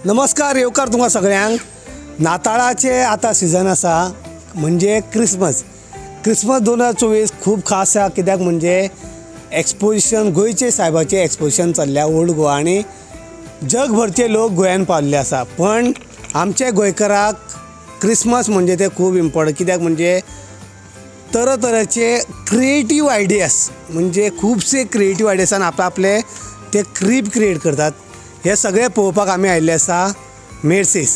नमस्कार, येवकार तुमकां सगळ्यांक। नाताळाचे आतां सिजन आसा, म्हणजे क्रिसमस। क्रिसमस 2024 खूब खास आसा, कित्याक म्हणजे एक्सपोजिशन गोंयचे सायबाचें एक्सपोजिशन चल्ल्या ओल्ड गोवा आनी जगभरचे लोक गोंयान पावल्ले आसा। पण आमचे गोंयकाराक क्रिसमस म्हणजे ते खूब इम्पॉर्टंट, कित्याक म्हणजे तरेतरेचे क्रिएटीव आयडियास, म्हणजे खुबशे क्रिएटीव आयडियासान आपले ते क्रीब क्रिएट करतात। हे सगळे पळोवपाक आमी आयिल्ले आसा मेर्सेस।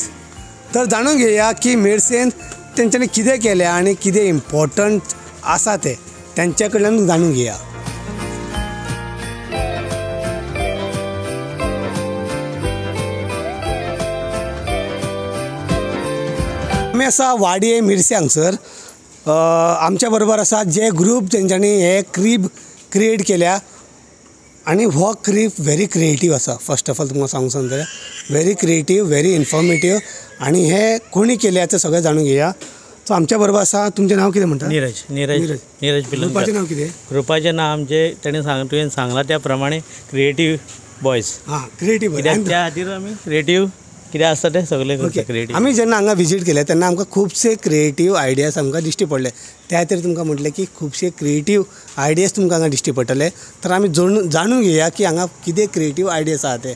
तर जाणून घेया की मेर्सेन तेंच्यांनी कितें केलें आनी कितें इम्पॉर्टंट आसा तें तेंच्या कडल्यान जाणून घेया। आमी आसा वाडये मिरसे हांगसर। आमच्या बरोबर आसा जे ग्रूप तेंच्यांनी हे क्रीब क्रिएट केल्या आनी हो क्रीब व्हेरी क्रिएटीव आसा। फर्स्ट ऑफ ऑल तुमकां सांगूंक जाल्यार व्हेरी क्रिएटीव, व्हेरी इन्फॉर्मेटीव आनी हे कोणी केल्या तें सगळें जाणून घेया। सो आमच्या बरोबर आसा, तुमचें नांव कितें म्हणटा? नीरज। नीरज नीरज ग्रुपाचें नांव कितें? ग्रुपाचें नांव आमचें तेणें सांग तुवें सांगलां त्या प्रमाणे क्रिएटीव बॉयज। हां, क्रिएटीव कित्याक त्या खातीर आमी क्रिएटीव कितें आसता तें सगळें करता क्रिएटीव। आमी जेन्ना हांगा विजीट केलें तेन्ना आमकां खुबशे क्रिएटीव आयडियाज आमकां दिश्टी पडले। त्या खातीर तुमकां म्हटलें की खुबशे क्रिएटीव आयडियाज तुमकां हांगा दिश्टी पडटले। तर आमी जाणून घेया की हांगा कितें क्रिएटीव आयडियाज आसा ते।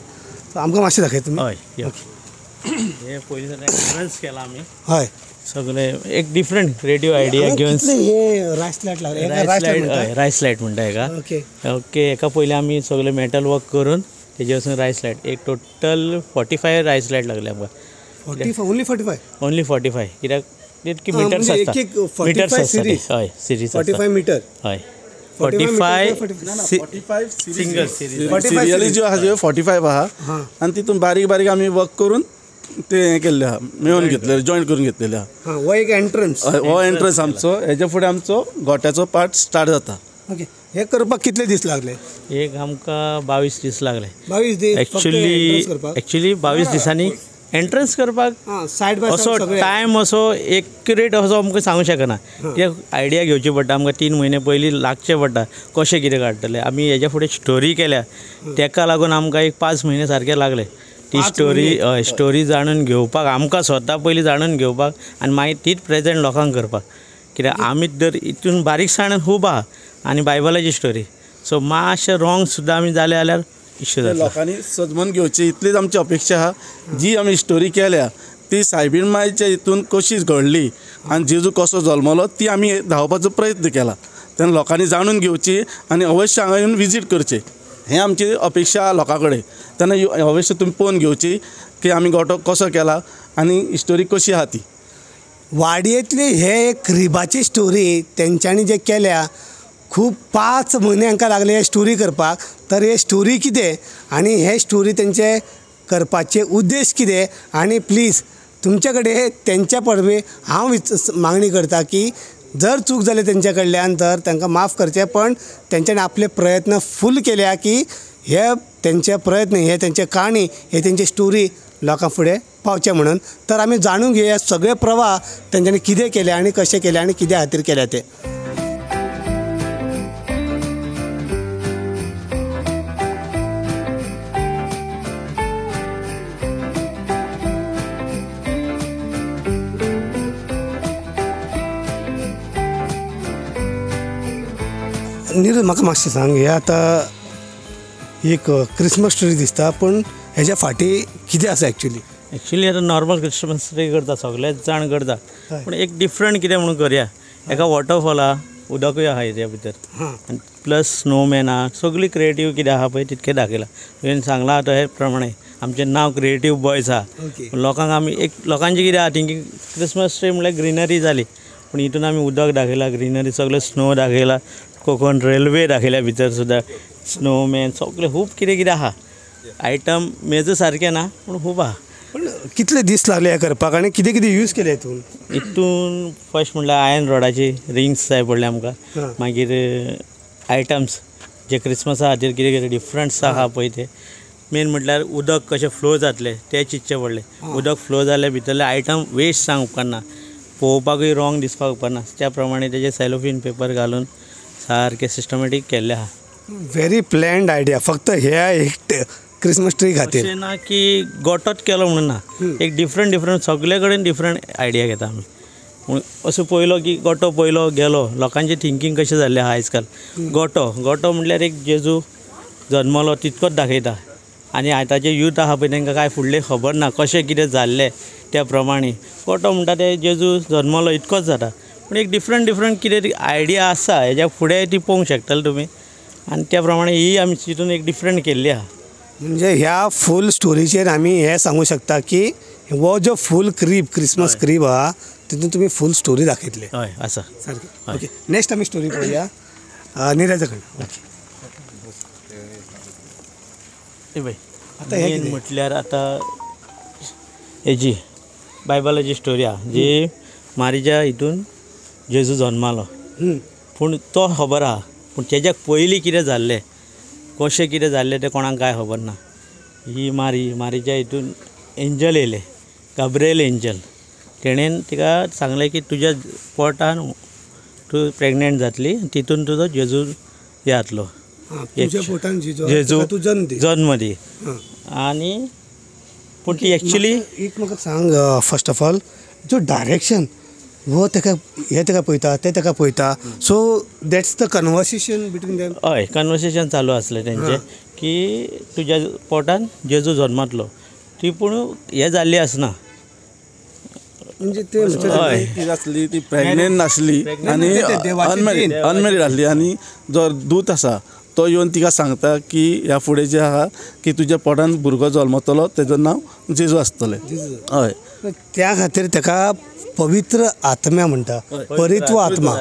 आमकां मातशें दाखयता तुमी? हय, हे पयलीं एंट्रन्स केला आमी। हय, सगळे एक डिफरंट क्रिएटीव आयडिया घेवन हे रायस लायट लागले। रायस लायट म्हणटा हेका। ओके ओके, हेका पयलीं आमी सगळे मेटल वर्क करून तेजे वचून रायस लायट एक टोटल 45 रायस लायट लागले आमकां। 45? ओनली 45? ओनली 45, कित्याक तितकी मिटर्स आसता। मिटर्स आसता। हय, सिरीज 45 मिटर। हय, 45 सिंगल सिरीज। सिरियली ज्यो आहा त्यो 45 आहा आनी तितून बारीक बारीक आमी वर्क करून ते हें केल्लें आहा, मेळोवन घेतलें, जॉयन करून घेतलेलें आहा। हो एक एंट्रन्स, हो एंट्रन्स आमचो। हेच्या फुडें आमचो गोट्याचो पार्ट स्टार्ट जाता। ओके, हे करपाक कितले दीस लागले? एक आमकां 22 दीस लागले। 22 दीस? एक्चुअली 22 दिसांनी एंट्रन्स करपाक सायड बाय असो टायम असो एक्युरेट असो आमकां सांगूंक शकना, कित्याक आयडिया घेवची पडटा आमकां। 3 म्हयने पयलीं लागचें पडटा कशें कितें काडटले आमी। हेज्या फुडें स्टोरी केल्या तेका लागून आमकां एक 5 म्हयने सारके लागले ती स्टोरी। हय, स्टोरी जाणून घेवपाक आमकां स्वता पयलीं जाणून घेवपाक आनी मागीर तीच प्रेजेंट लोकांक करपाक, कित्याक आमी जर हितून बारीकसाण खूब आहा आनी बायबलाची स्टोरी, सो मातशें रॉंग सुद्दां आमी जालें जाल्यार इश्यू जाता। लोकांनी सजमन घेवची इतलीच आमची अपेक्षा आहा। जी आमी स्टोरी केल्या ती सायबीण मायच्या हितून कशी घडली आनी जेजू कसो जल्मलो ती आमी धांवपाचो प्रयत्न केला। तेन्ना लोकांनी जाणून घेवची आनी अवश्य हांगा येवन विजीट करचें, हें आमची अपेक्षा लोकां कडेन। तेन्ना अवश्य तुमी पळोवन घेवची की आमी गोटो कसो केला आनी स्टोरी कशी आहा ती। वाडयेंतली हे एक क्रिबाची स्टोरी तेंच्यांनी जे केल्या, खूब 5 म्हयने हांकां लागले हे स्टोरी करपाक। तर हे स्टोरी कितें आनी हे स्टोरी तेंचे करपाचे उद्देश कितें, आनी प्लीज तुमचे कडेन तेंच्या परवे हांव मागणी करता की जर चूक जाली तेंच्या कडल्यान तर तांकां माफ करचें, पण तेंच्यांनी आपले प्रयत्न फूल केल्या की हे तेंचे प्रयत्न, हे तेंचे काणी, हे तेंची स्टोरी लोकां फुडें पावचें म्हणून। तर आमी जाणून घेवया सगळे प्रवाह तेंच्यांनी कितें केलें आनी कशें केलें आनी कित्या खातीर केल्या ते। नीरज, म्हाका मातशें सांग, हे आतां एक क्रिसमस ट्री दिसता, पूण हेज्या फाटीं कितें आसा एक्चुअली? एक्चुअली आतां नॉर्मल क्रिसमस ट्री करता सगळेच जाण करता, पूण एक डिफरंट कितें म्हणून करया। एका वॉटरफॉल आहा, उदकूय आहा हेज्या भितर, आनी प्लस स्नोमॅन आहा, सगळी क्रिएटीव कितें आहा पळय तितकें दाखयलां। तुवें सांगलां आतां हे प्रमाणे आमचें नांव क्रिएटीव बॉयज आहा। लोकांक आमी एक लोकांचें कितें आहा थिंकींग क्रिसमस ट्री म्हणल्यार ग्रिनरी जाली, पूण हितून आमी उदक दाखयलां, ग्रिनरी सगळें स्नो दाखयला, कोकण रेल्वे दाखयल्या भितर सुद्दां, स्नोमॅन सगळें खूब कितें कितें आहा। आयटम मेजो सारकें ना पूण खूब आहा। पूण कितले दीस लागले हें करपाक आनी कितें कितें यूज केलें हितून? हितून फर्स्ट म्हणल्यार आयर्न रॉडाची रिंग्स जाय पडले आमकां, मागीर आयटम्स जे क्रिसमसा खातीर कितें कितें डिफरंट्स आहा पळय ते। मेन म्हटल्यार उदक कशें फ्लो जातलें तें चिंतचें पडलें। उदक फ्लो जाल्यार भितरले आयटम वेस्ट जावंक उपकारना, पळोवपाकूय रॉंग दिसपाक उपकारना, त्या प्रमाणे तेजे सेलोफीन पेपर घालून सारकें सिस्टमॅटीक केल्लें आहा। Very planned idea. फक्त ह्या एक क्रिसमस ट्री खातीर. अशें ना की गोटोच केलो म्हणून ना, एक डिफरंट डिफरंट सगळे कडेन डिफरंट आयडिया घेता आमी. असो पयलो की गोटो पयलो गेलो, लोकांचें थिंकींग कशें जाल्लें आहा आयज काल. गोटो गोटो म्हटल्यार एक जेजू जन्मलो तितकोच दाखयता आनी आतांचे यूथ आहा पळय तांकां कांय फुडलें खबर ना कशें कितें जाल्लें त्या प्रमाणे. गोटो म्हणटा ते जेजू जन्मलो इतकोच जाता, पूण एक डिफरंट डिफरंट कितें आयडिया आसा हेज्या फुडें ती पळोवंक शकतले तुमी आनी त्या प्रमाणे ही आमी चिंतून एक डिफरंट केल्ली आहा. म्हणजे ह्या फूल स्टोरीचेर आमी हें सांगू शकता की हो जो फूल क्रीब क्रिसमस क्रीब आहा तितून तुमी फूल स्टोरी दाखयतले. हय आसा सारकें. ओके, नेक्स्ट आमी स्टोरी पळोवया निराजा कडल्यान. ओके, आतां हें म्हटल्यार आतां हेजी बायबलाची स्टोरी आहा जी मारीच्या हितून जेजू जन्मालो, पूण तो खबर आहा, पूण तेज्या पयलीं कितें जाल्लें कशें कितें जाल्लें तें कोणाक कांय खबर ना. ही मारी मारीच्या हितून एंजल येयलें, गाब्रिएल एंजल, तेणेन तिका सांगलें की तुज्या पोटान तूं प्रेगनेंट जातली, तितून तुजो जेजू जातलो, जेजू जन्म दी. आनी पूण ती एक्चुली एक म्हाका सांग, फर्स्ट ऑफ ऑल जो डायरेक्शन हो तेका हे तेका पळयता ते तेका पळयता, so that's the conversation between them. हय, कन्वर्सेशन चालू आसलें तेंचें की तुज्या पोटान जेजू जन्मातलो, ती पूण हें जाल्ली आसना, म्हणजे ते आसली ती प्रेग्नेंट नासली आनी अनमॅरीड आसली आनी जो दूत आसा तो येवन तिका सांगता की ह्या फुडें जें आहा की तुज्या पोटान भुरगो जल्मतलो तेजो नांव जेजू आसतलें. हय, त्या खातीर तेका पवित्र आत्म्या म्हणटा, पवित्र आत्मा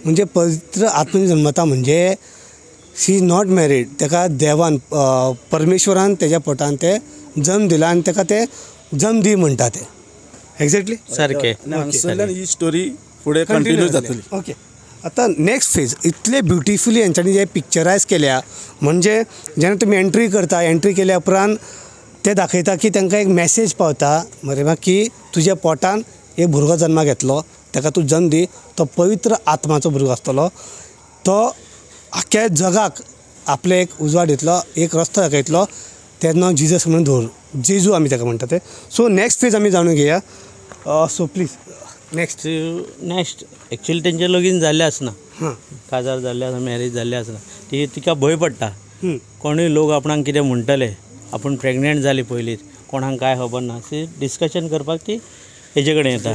म्हणजे पवित्र आत्मा जन्मता म्हणजे शी is not married, तेका देवान परमेश्वरान तेज्या पोटान ते जन्म दिला आनी तेका ते जन्म दी म्हणटा ते. एक्झॅक्टली सारकें. हांगसरल्यान ही स्टोरी फुडें कंटिन्यू जातली. ओके, आतां नेक्स्ट फेज इतले ब्युटिफुली हेंच्यांनी जे पिक्चरायज केल्या म्हणजे जेन्ना तुमी एंट्री करता, एंट्री केल्या उपरांत ते दाखयता की तांकां एक मॅसेज पावता मरे की तुज्या पोटान एक भुरगो जन्माक येतलो, ताका तूं जन्म दी, तो पवित्र आत्माचो भुरगो आसतलो, तो आख्ख्या जगाक आपले एक उजवाड दितलो, एक रस्तो दाखयतलो, तेन्ना जिजस म्हणून दवर, जेजू आमी ताका म्हणटा ते. सो नेक्स्ट फेज आमी जाणून घेया. So please next. Next actually तेंचें लगीन जाल्लें आसना, काजार जाल्लें आसना, मॅरेज जाल्लें आसना, ती तिका भंय पडटा कोणूय लोक आपणाक कितें म्हणटले, आपूण प्रेगनेंट जाली पयलींच, कोणाक कांय खबर ना, ती डिस्कशन करपाक ती हेजे कडेन येता,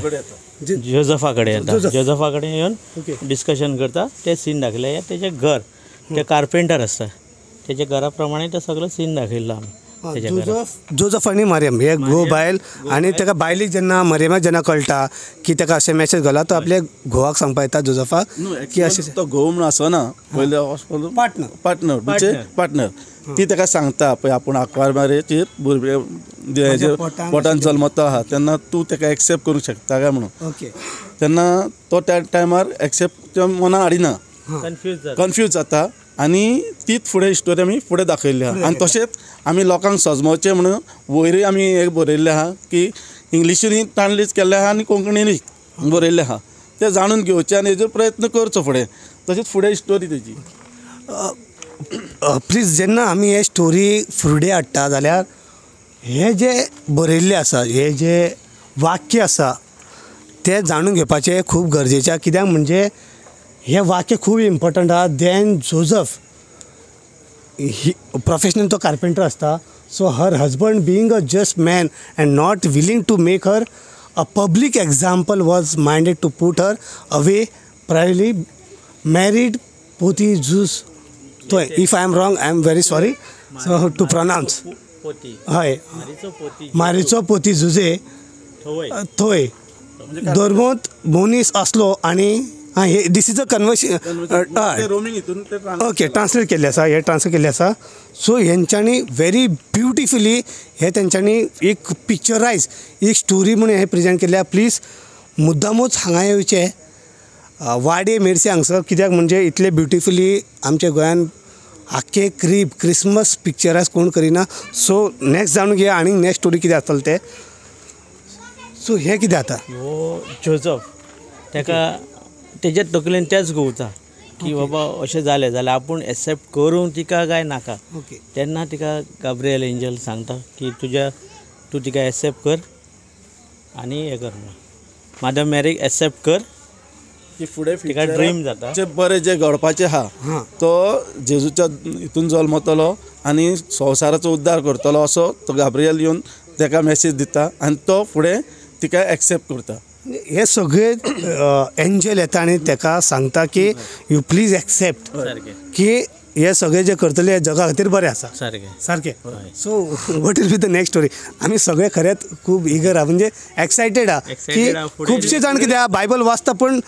जोजफा कडेन येता, जोजफा कडेन येवन डिस्कशन करता. ते सीन दाखयले. तेजें घर ते कार्पेंटर आसता, तेच्या घरा प्रमाणे ते सगळें सीन दाखयल्लो आमी. जोजफ आनी मरियम हे घोव बायल, आनी ताका बायलेक जेन्ना मरियमाक जेन्ना कळटा की ताका अशें मॅसेज घाला, तो आपल्या घोवाक सांगपा येता जोजफाक की अशें तो घोव म्हणून आसना, पयले पार्टनर पार्टनर म्हणजे पार्टनर, ती ताका सांगता पळय आपूण आंकवार मारयेचेर भुरगे पोटान जल्मता आहा तेन्ना तूं ताका एक्सेप्ट करूंक शकता काय म्हणून. ओके, तेन्ना तो त्या टायमार एक्सेप्ट मनान हाडिना, कन्फ्यूज जाता आनी तीच फुडें स्टोरी आमी फुडें दाखयल्ली आहा. आनी तशेंच आमी लोकांक सजमोवचें म्हणून वयरूय आमी एक बरयल्लें आहा की इंग्लिशीनूय ट्रान्सलेट केल्लें आहा आनी कोंकणीनूय बरयल्लें आहा, तें जाणून घेवचें आनी हेजेर प्रयत्न करचो फुडें. तशेंच फुडें स्टोरी तेजी. प्लीज जेन्ना आमी हे स्टोरी फुडें हाडटा जाल्यार हे जे बरयल्लें आसा, हे जे वाक्य आसा तें जाणून घेवपाचें खूब गरजेचें, कित्याक म्हणजे हे वाक्य खूब इम्पोर्टंट आहा. देन जोजफ ही प्रोफेशनल तो कार्पेंटर आसता, so her husband being a just man and not willing to make her a public example was minded to put her away privately married पोती जूस. तो if I am wrong I am very sorry so to pronounce. हय, मारीचो पोती जुजे थंय धर्मोत मनीस आसलो आनी आं हे this is a conversation. Okay, translate केल्लें आसा, हें ट्रान्सलेट केल्लें आसा. सो हेंच्यांनी व्हेरी ब्युटिफुली हें तेंच्यांनी एक पिक्चरायज एक स्टोरी म्हणून हें प्रेजेंट केल्लें. प्लीज मुद्दामूच हांगा येवचें वाडे मेर्से हांगसर, कित्याक म्हणजे इतले ब्युटिफुली आमच्या गोंयान आख्खे क्रीब क्रिसमस पिक्चरायज कोण करिना. सो नेक्स्ट जाणून घेया आनी नेक्स्ट स्टोरी कितें आसतलें तें. सो हें कितें आतां हो जोजफ ताका तेज्या तकलेन तेंच घुंवता की बाबा अशें जालें जाल्यार आपूण एक्सेप्ट करूं तिका काय नाका. तेन्ना तिका गाब्रियल एंजल सांगता की तुज्या तूं तिका एक्सेप्ट कर आनी हें कर म्हणून मदर मॅरीक एक्सेप्ट कर की फुडें तिका ड्रीम जाता जे बरें जे घडपाचें आहा तो जेजूच्या हितून जल्मतलो आनी संवसाराचो उद्धार करतलो असो तो गाब्रियल येवन ताका मॅसेज दिता आनी तो फुडें तिका एक्सेप्ट करता. हे सगळे एंजल येता आनी ताका सांगता की you please accept की हे सगळे जे करतले हे जगा खातीर बरें आसा. सारकें सारकें. So what will be the next story? आमी सगळे खरेंच खूब इगर आहा, म्हणजे एक्सायटेड आहा की खुबशे जाण कितें आहा बायबल वाचता पण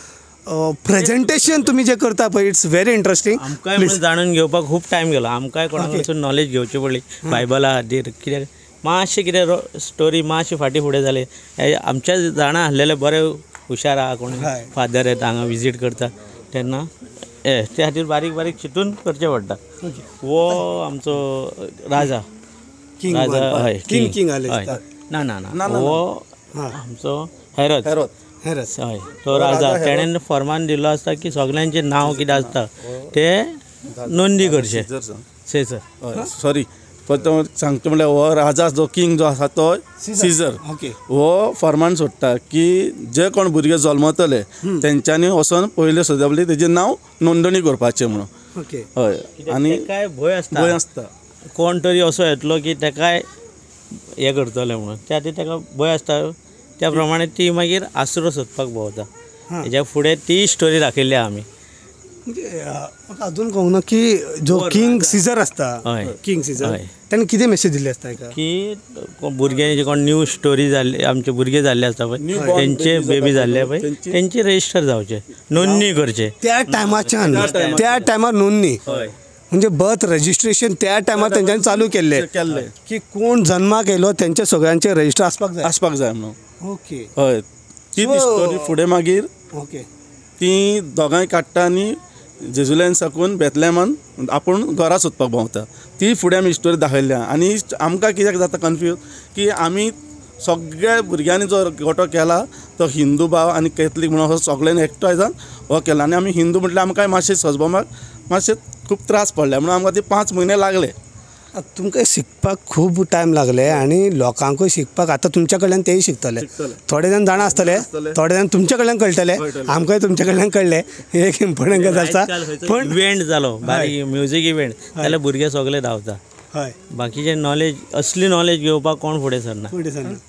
प्रेजेंटेशन तुमी जे करता पळय it's very interesting. आमकांय म्हणून जाणून घेवपाक खूब टायम गेलो. आमकांय कोणा नॉलेज घेवची पडली बायबला खातीर. कित्याक मातशें कितें स्टोरी मातशें फाटीं फुडें जालें. आमच्या जाणा आसलेले बरे हुशार आहा कोण फादर येता हांगा विजीट करता तेन्ना त्या खातीर बारीक बारीक चिंतून करचें पडटा. हो आमचो राजा राजा हय किंग हय ना ना ना हो आमचो हेरोद हय तो राजा तेणें फॉर्मान दिल्लो आसता की सगल्यांचें नांव कितें आसता तें नोंदी करचें. सेजर सॉरी तो सांगता म्हणल्यार हो राजा जो किंग जो आसा तो सीजर हो फॉर्मान सोडटा की जे कोण भुरगे जल्मतले तेंच्यांनी वचोन पयले सदां तेजें नांव नोंदणी करपाचें म्हणून. हय आनी काय भंय आसता भंय आसता कोण तरी असो येतलो की तेकाय हें करतलें म्हणून त्या खातीर तेका भंय आसता. त्या प्रमाणे ती मागीर आसरो सोदपाक भोंवता. हेज्या फुडें ती स्टोरी दाखयल्ली आहा आमी. म्हणजे म्हाका अजून कळूंक ना की जो किंग सीजर आसता किंग सीजर ताणें कितें मेसेज दिल्ली आसता की भुरग्यांची कोण न्यू स्टोरी जाल्ली आमचे भुरगे जाल्ले आसता पळय तेंचे बेबी जाल्ले पळय तेंचे रजिस्टर जावचे नोंदणी करचे त्या टायमाच्यान त्या टायमार नोंदणी म्हणजे बर्थ रजिस्ट्रेशन त्या टायमार तेंच्यांनी चालू केल्लें की कोण जन्माक येयलो तेंचे सगळ्यांचे रजिस्टर आसपाक जाय आसपाक जाय म्हणून. ओके हय ती स्टोरी फुडें मागीर ओके ती दोगांय काडटा आनी जेजुल्यान साकून बेतलेमान आपूण घरा सोदपाक भोंवता. ती फुडें आमी स्टोरी दाखयल्ली आनी आमकां कित्याक जाता कन्फ्यूज की आमी सगळ्या भुरग्यांनी जो गोटो केला तो हिंदू भाव आनी कॅथलीक म्हणून असो सगळ्यांनी एकठांय जावन हो केला आनी आमी हिंदू म्हटल्यार आमकां मातशें सजबोमाक मातशें खूब त्रास पडले म्हणून आमकां ते 5 म्हयने लागले. तुमकां शिकपाक खूब टायम लागले आनी लोकांकूय शिकपाक आतां तुमच्या कडल्यान तेय शिकतले. थोडे जाण जाणा आसतले थोडे जाण तुमच्या कडल्यान कळटले आमकांय तुमच्या कडल्यान कळ्ळें हे एक इम्पोर्टंट गजाल आसा. पण इव्हेंट जालो बारीक म्युजीक इव्हेंट जाल्यार भुरगे सगळे धांवता. हय बाकीचे नॉलेज असली नॉलेज घेवपाक कोण फुडें सरना.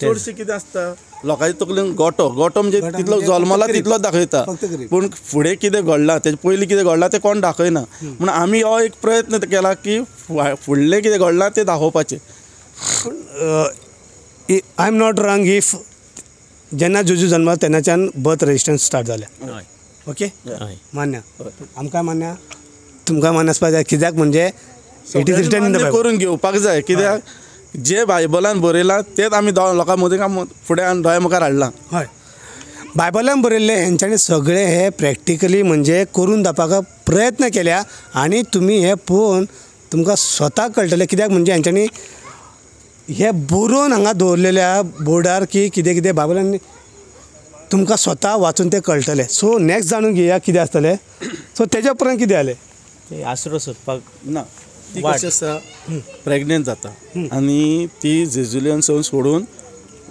चडशें कितें आसता लोकांच्या तकलेन गोटो गोटो म्हणजे तितलो जल्मला तितलो दाखयता पूण फुडें कितें घडलां तेजे पयलीं कितें घडलां तें कोण दाखयना. म्हणून आमी हो एक प्रयत्न केला की फुडलें कितें घडलां तें दाखोवपाचें. पूण I am not wrong if जेन्ना जेजू जन्मला तेन्नाच्यान बर्थ रजिस्ट्रेशन स्टार्ट जालें. ओके मान्य आमकां मान्य तुमकां मान्य आसपाक जाय कित्याक म्हणजे it is written in the करून घेवपाक जाय कित्याक जे बायबलान बरयलां तेच आमी लोकां मदीं फुडें दोळ्या मुखार हाडलां. हय बायबलान बरयल्लें हेंच्यांनी सगळें हे प्रॅक्टिकली म्हणजे करून दाखोवपाक प्रयत्न केल्या आनी तुमी हें पळोवन तुमकां स्वताक कळटलें कित्याक म्हणजे हेंच्यांनी हे बरोवन हांगा दवरलेल्या बोर्डार की कितें कितें बायबलान तुमकां स्वता वाचून तें कळटलें. सो नेक्स्ट जाणून घेवया कितें आसतलें. सो तेज्या उपरांत कितें जालें ते आसरो सोदपाक ना ती कशी आसा प्रेग्नेंट जाता आनी ती जेजुलियन सावन सोडून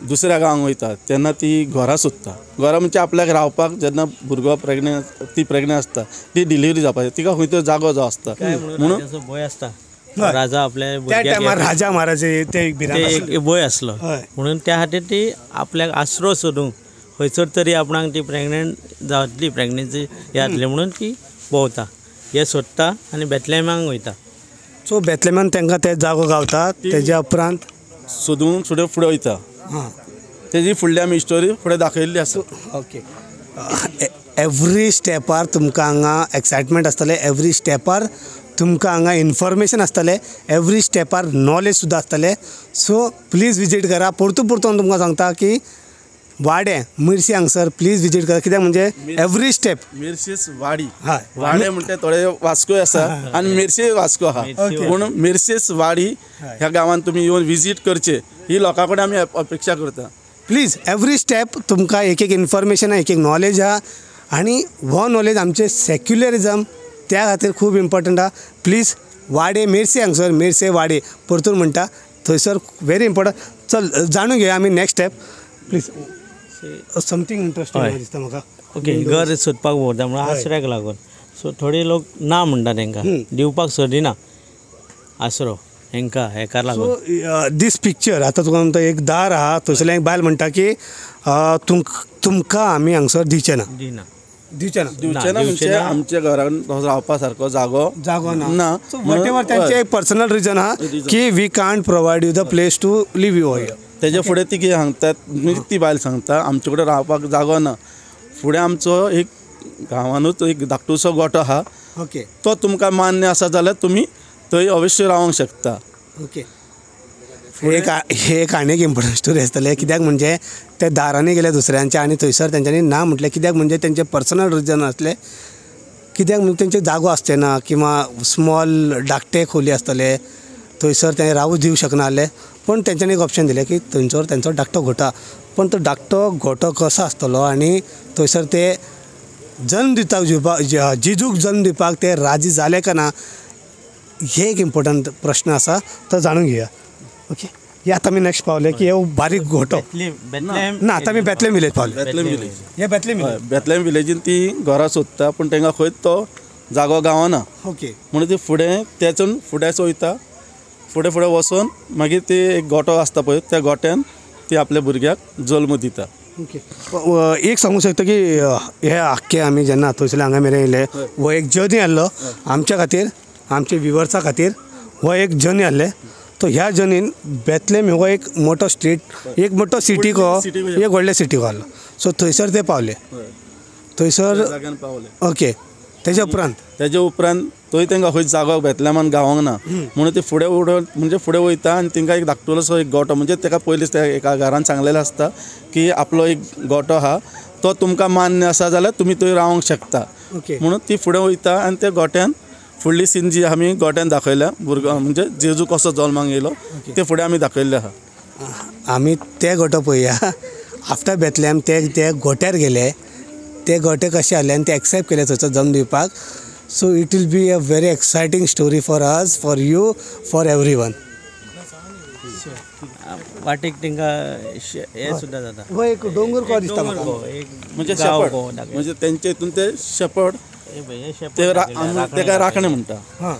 दुसऱ्या गांवांक वयता तेन्ना ती घरा सोदता. घरा म्हणजे आपल्याक रावपाक जेन्ना भुरगो प्रेग्नेंट ती प्रेग्नेंट आसता ती डिलिव्हरी जावपाची तिका खंय तो जागो जो आसता म्हणून भंय आसता राजा आपल्या त्या टायमार राजा महाराजे ते एक भंय आसलो म्हणून त्या खातीर ती आपल्याक आसरो सोदूंक खंयसर तरी आपणाक ती प्रेग्नेंट जातली प्रेग्नेंसी जातली म्हणून ती भोंवता हे सोदता आनी बेतलेमांक वयता. सो बेतलेमान तांकां ते जागो गावता तेज्या उपरांत सोदून फुडें फुडें वयता. तेजी फुडली आमी स्टोरी फुडें दाखयल्ली आसा. ओके एवरी स्टेपार तुमकां हांगा एक्सायटमेंट आसतलें एवरी स्टेपार तुमकां हांगा इन्फॉर्मेशन आसतलें एवरी स्टेपार नॉलेज सुद्दां आसतलें. सो प्लीज विजीट करा. परतून परतून तुमकां सांगता की वाडें मिर्सी हांगसर प्लीज विजीट करा कित्याक म्हणजे एवरी स्टेप मिर्सीस वाडी वाडे म्हणटा थोडे वास्कोय आसा आनी मिर्सी वास्को आहा पूण मिर्सीस वाडी ह्या गांवांत तुमी येवन विजीट करचे ही लोकां कडेन आमी अपेक्षा करता. प्लीज एवरी स्टेप तुमकां एक एक इन्फॉर्मेशन आहा एक एक नॉलेज आहा आनी हो नॉलेज आमचे सेक्युलरिजम त्या खातीर खूब इम्पॉर्टंट आहा. प्लीज वाडे मेर्से हांगसर, मेर्से वाडे परतून म्हणटा थंयसर व्हेरी इम्पॉर्टंट. चल जाणून घेवया आमी next step. Please something interesting दिसता म्हाका. ओके, घर सोदपाक भोंवता म्हणून आसऱ्याक लागून. सो थोडे लोक ना म्हणटा तांकां, दिवपाक सोदिना आसरो हेंकां, हेका लागून. सो दीस पिक्चर आतां तुका म्हणटा एक दार आहा, थंयसरल्यान एक बायल म्हणटा की तुमकां आमी हांगसर दिवचे ना, दिना, दिवचे ना, दिवचे ना म्हणजे आमच्या घरान रावपा सारको जागो जागो ना. वटेवर तांचे एक पर्सनल रिजन आहा की we can't provide you the place to live you here. तेजे फुडें ती कितें सांगतात, म्हणजे ती बायल सांगता आमचे कडेन रावपाक जागो ना, फुडें आमचो एक गांवानूच एक धाकटुसो गोठो आहा, ओके, तो तुमकां मान्य आसा जाल्यार तुमी थंय अवश्य रावंक शकता. ओके, हे एक आनी एक इम्पॉर्टंट स्टोरी आसतले, कित्याक म्हणजे ते दारांनी गेले दुसऱ्यांच्या आनी थंयसर तेंच्यांनी ना म्हटलें, कित्याक म्हणजे तेंचे पर्सनल रिजन आसले, कित्याक म्हणजे तेंचे जागो आसचे ना किंवा स्मॉल धाकटे खोली आसतले थंयसर ते रावू दिवंक शकना आहले. पूण तेंच्यांनी एक ऑप्शन दिलें की थंयसर तेंचो धाकटो गोठो, पूण तो धाकटो गोठो कसो आसतलो आनी थंयसर ते जल्म दिता जेजूक जल्म दिवपाक ते राजी जाले काय ना, हे एक इम्पॉर्टंट प्रश्न आसा, तो जाणून घेवया. ओके, हे आतां आमी नेक्स्ट पावले की हे बारीक गोठो ना, आतां आमी बेतलेम विलेज पावले. बेतलेम विलेज, हे बेतलेम विलेज, बेतलेम विलेजीन ती घरां सोदता पूण तांकां खंयच तो जागो गावना. ओके, म्हणून ती फुडें तेचून फुडेंच वयता, फुडें फुडें वचून मागीर ती एक गोठो आसता पळय, त्या गोठ्यान ती आपल्या भुरग्याक जल्म दिता. ओके, एक सांगूंक शकता की हे आख्खे आमी जेन्ना थंयसरल्यान हांगा मेरेन येयले हो एक जर्नी आहलो आमच्या खातीर, आमच्या व्युवर्सा खातीर हो एक जर्नी आहले. तो ह्या जर्नीन बेतलेम हो एक मोठो स्ट्रीट, एक मोठो सिटी को, एक व्हडले सिटी को आहलो. सो थंयसर ते पावले, थंयसर ओके. तेज्या उपरांत, तेज्या उपरांत थंय तांकां खंय जागो बेतलेमान गावोंक ना म्हणून ते फुडें उडोवन म्हणजे फुडें वयता आनी तांकां एक धाकटुलोसो एक गोठो, म्हणजे ताका पयलींच त्या एका घरान सांगलेलें आसता की आपलो एक गोठो आहा तो तुमकां मान्य आसा जाल्यार तुमी थंय रावंक शकता. ओके, म्हणून ती फुडें वयता आनी त्या गोठ्यान फुडली सीन जी आमी गोठ्यान दाखयल्या, भुरगो म्हणजे जेजू कसो जल्माक येयलो ते फुडें आमी दाखयल्लें आहा. आमी ते गोठो पळोवया. आफ्टर बेतलेम ते ते गोठ्यार गेले, ते गोठे कशे आहले आनी ते एक्सेप्ट केले थंयसर जल्म दिवपाक. So it will be a very exciting story for us, for you, for every one. वाटेक तांकां हें सुद्दां जाता, हो एक दोंगर को दिसता म्हाका, म्हणजे शेपर्ड, म्हणजे तेंचे हितून ते शेपर्ड ते तेका राखणे म्हणटा.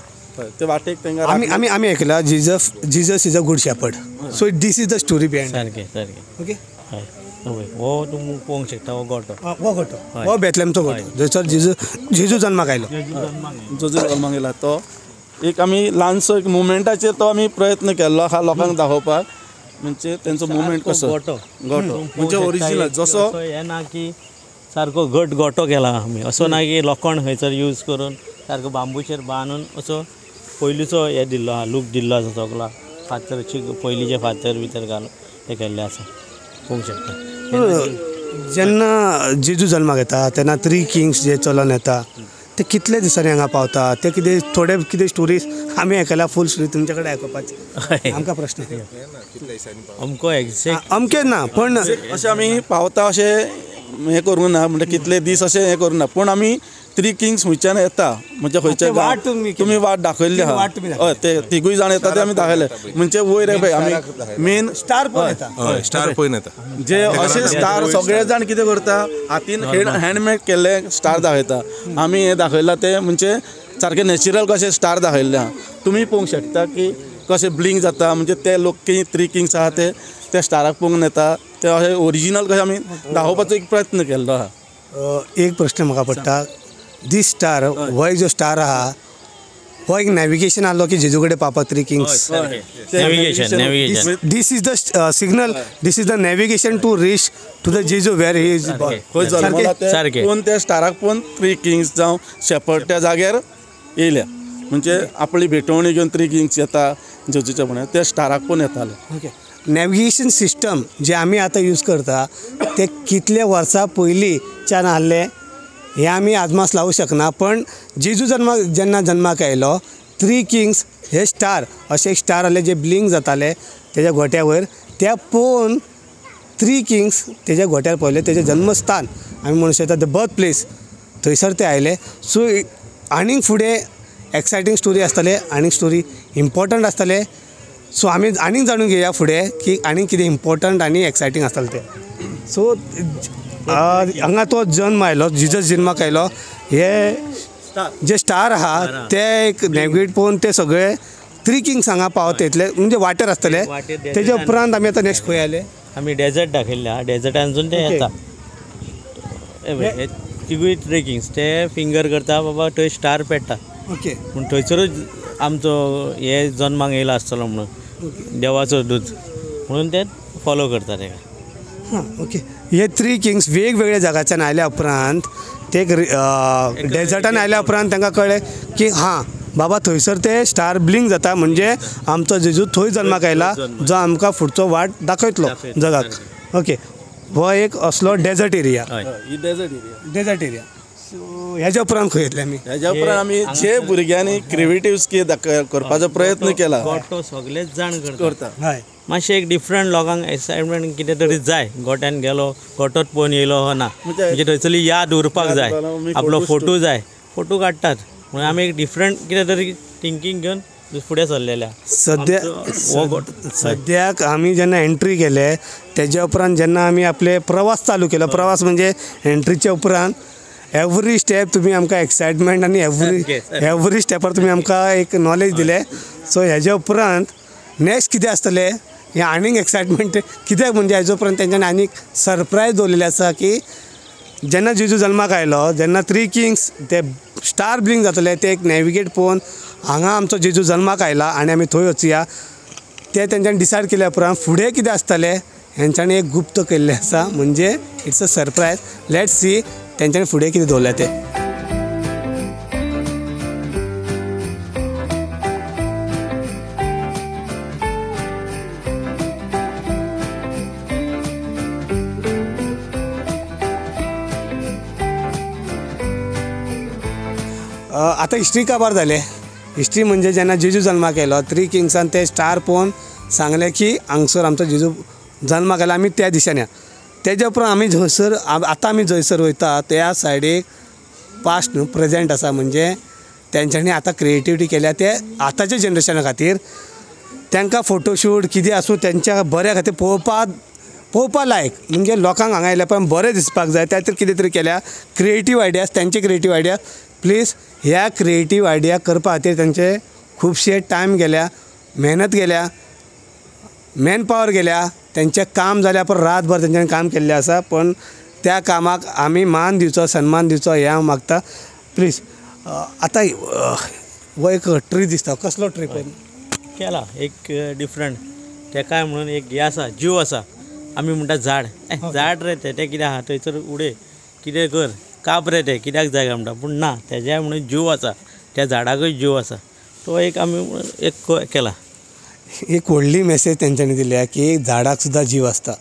ते वाटेक तांकां आमी आमी आयकला Jesus, Jesus is a good shepherd. So this is the story behind. सारकें सारकें. ओके, हय, हो तूं पळोवंक शकता हो गोठो, हो गोठो, हो बेतलेमचो गोठो जंयसर जेजू जेजू जल्माक आयलो, जेजू जल्माक येयला. तो एक आमी ल्हानसो एक मुवमेंटाचेर तो आमी प्रयत्न केल्लो आहा लोकांक दाखोवपाक, म्हणजे तेंचो मुवमेंट कसो गोठो, गोठो म्हणजे ओरिजिनल जसो हें ना की सारको घट गोठो केला आमी, असो ना की लोखण खंयसर यूज करून सारको बांबूचेर बांदून असो पयलींचो हें दिल्लो आहा, लूक दिल्लो आसा सगलो, फातर पयलींचे फातर भितर घालून ते केल्ले आसा, पळोवंक शकता. जेन्ना जेजू जल्माक येता तेन्ना थ्री किंग्स जे चलोन येता ते कितले दिसांनी हांगा पावता, ते कितें थोडे कितें स्टोरीज आमी आयकल्या, फूल स्टोरी तुमचे कडेन आयकुपाची आमकां प्रश्न अमको एग्जॅक्ट अमकें ना, पण अशें आमी पावता अशें हें करूंक ना, म्हणजे कितले दीस अशें हें करूंक ना, पूण आमी थ्री किंग्स खंयच्यान येता म्हणजे खंयच्या वाट तुमी वाट दाखयल्ली आहा, हय, ते तिगूय जाण येता ते आमी दाखयले, म्हणजे वयर पळय आमी मेन स्टार पळोवन येता, स्टार पळोवन येता, जे अशे स्टार सगळे जाण कितें करता हातीन हँडमेड केल्ले स्टार दाखयता, आमी हें दाखयलां ते म्हणजे सारकें नॅचरल कशें स्टार दाखयल्लें आहा. तुमी पळोवंक शकता की कशें ब्लिंक जाता, म्हणजे ते लोक थ्री किंग्स आहा ते त्या स्टाराक पळोवंक येता, ते अशें ओरिजिनल कशें आमी दाखोवपाचो एक प्रयत्न केल्लो आहा. एक प्रश्न म्हाका पडटा, दीस स्टार हो जो स्टार आहा हो एक नॅविगेशन आहलो की जेजू कडेन पावपाक three kings, navigation, navigation, this is the signal, this is the navigation to reach to the जेजू वेर he is born. खंय जल्मला ते पळोवन त्या स्टाराक पळोवन थ्री किंग्स जावं शेपर्ड त्या जाग्यार येयल्या, म्हणजे आपली भेटवणी घेवन थ्री किंग्स येता जेजूच्या फुडें त्या स्टाराक पळोवन येताले. ओके, नॅविगेशन सिस्टम जे आमी आतां यूज करता ते कितले वर्सां पयलींच्यान आहले हें आमी आदमास लावूं शकना, पण जेजू जल्माक जेन्ना जल्माक आयलो थ्री किंग्स हे स्टार अशे एक स्टार आहले जे ब्लिंक जाताले तेज्या गोट्या वयर, त्या पळोवन थ्री किंग्स तेज्या गोट्यार पळयले, तेजें जन्मस्थान आमी म्हणू शकता the birth place, थंयसर ते आयले. सो आनीक फुडें एक्सायटींग स्टोरी आसतले, आनीक स्टोरी इम्पोर्टंट आसतले. सो आमी आनीक जाणून घेवया फुडें की आनीक कितें इम्पोर्टंट आनी एक्सायटींग आसतलें तें. सो हांगा तो जन्म आयलो, जिजस जन्माक आयलो, हे जे स्टार आहा ते एक नॅविगेट पळोवन ते सगळे थ्री किंग्स हांगा पावता इतले म्हणजे वाटेर आसतले. तेजे उपरांत आमी आतां नेक्स्ट खंय आयले, आमी डेजर्ट दाखयल्ले आहा, डेजर्टानसून ते येता तिगूय थ्री किंग्स ते फिंगर करता बाबा थंय स्टार पेट्टा. ओके, पूण थंयसरूच आमचो हे जन्माक येयला आसतलो म्हणून देवाचो दूत म्हणून ते फॉलो करता तेका. हां, ओके. हे थ्री किंग्स वेगवेगळ्या जाग्याच्यान आयल्या उपरांत ते डेजर्टान आयल्या उपरांत तांकां कळ्ळें की हां बाबा थंयसर ते स्टार ब्लिंक जाता म्हणजे आमचो जेजू थंय जन्माक आयला जो आमकां फुडचो वाट दाखयतलो जगाक. ओके, हो एक असलो desert area, desert area. So हेज्या उपरांत खंय येतले आमी? हेज्या उपरांत आमी जे भुरग्यांनी क्रिएटीव स्किल करपाचो प्रयत्न केला, गोटो सगळेच जाण करता. हय, मातशें एक डिफरंट लोकांक एक्सायटमेंट कितें तरी जाय. गोट्यान गेलो, गोटोच पळोवन येयलो हो ना, म्हणजे थंयसरली याद उरपाक जाय, आपलो फोटो जाय, फोटो काडटात. म्हणून आमी एक डिफरंट कितें तरी थिंकींग घेवन फुडें सरलेले. सद्या सद्याक आमी जेन्ना एंट्री केले तेज्या उपरांत जेन्ना आमी आपले प्रवास चालू केलो, प्रवास म्हणजे एंट्रीच्या उपरांत एवरी स्टेप तुमी आमकां एक्सायटमेंट आनी एवरी स्टेपार तुमी आमकां एक नॉलेज दिले. सो हेज्या उपरांत नेक्स्ट कितें आसतलें हें आनीक एक्सायटमेंट कित्याक म्हणजे हेज्या उपरांत तेंच्यांनी आनीक सरप्रायज दवरलेलें आसा की जेन्ना जेजू जल्माक आयलो जेन्ना थ्री किंग्स ते स्टार ब्लिंक जातले ते एक नॅविगेट पळोवन हांगा आमचो जेजू जल्माक आयला आनी आमी थंय वचुया ते तेंच्यांनी डिसायड केल्या उपरांत फुडें कितें आसतलें हेंच्यांनी एक गुप्त केल्लें आसा, म्हणजे it's a surprise. Let's see तेंच्यांनी फुडें कितें दवरलें तें. आतां हिस्ट्री काबार जाले. हिस्ट्री म्हणजे जेन्ना जेजू जल्माक आयलो थ्री किंग्सान ते स्टार पळोवन सांगलें की हांगसर आमचो जेजू जल्माक आयला, आमी त्या दिशेन या. तेज्या उपरांत आमी जंयसर आतां आमी जंयसर वयता त्या सायडीक पास्ट न्हू प्रेजेंट आसा, म्हणजे तेंच्यांनी आतां क्रिएटिविटी केल्या ते आतांच्या जनरेशना खातीर. तांकां फोटोशूट कितें आसूं तेंच्या बऱ्या खातीर पळोवपा लायक, म्हणजे लोकांक हांगा आयल्या पण बरें दिसपाक जाय त्या खातीर कितें तरी केल्या. क्रिएटीव आयडियाज, तेंचे क्रिएटीव आयडिया प्लीज ह्या क्रिएटीव आयडिया करपा खातीर तेंचे खुबशे टायम गेल्या, मेहनत गेल्या, मॅन पावर गेल्या. तेंचें काम जाल्या पण रातभर तेंच्यांनी काम केल्लें आसा, पण त्या कामाक आमी मान दिवचो, सन्मान दिवचो हें हांव मागता. प्लीज आतां हो एक ट्री दिसता, कसलो ट्री केला एक डिफरंट तेकाय म्हणून एक हें आसा, जीव आसा. आमी म्हणटा झाड, झाड रे तें कितें आहा थंयसर उडय कितें कर काप रे तें कित्याक जाय काय म्हणटा, पूण ना तेज्याय म्हणून जीव आसा, त्या झाडाकूय जीव आसा. तो एक आमी एक केला. एक व्हडली मॅसेज तेंच्यांनी दिल्या की झाडाक सुद्दां जीव आसता.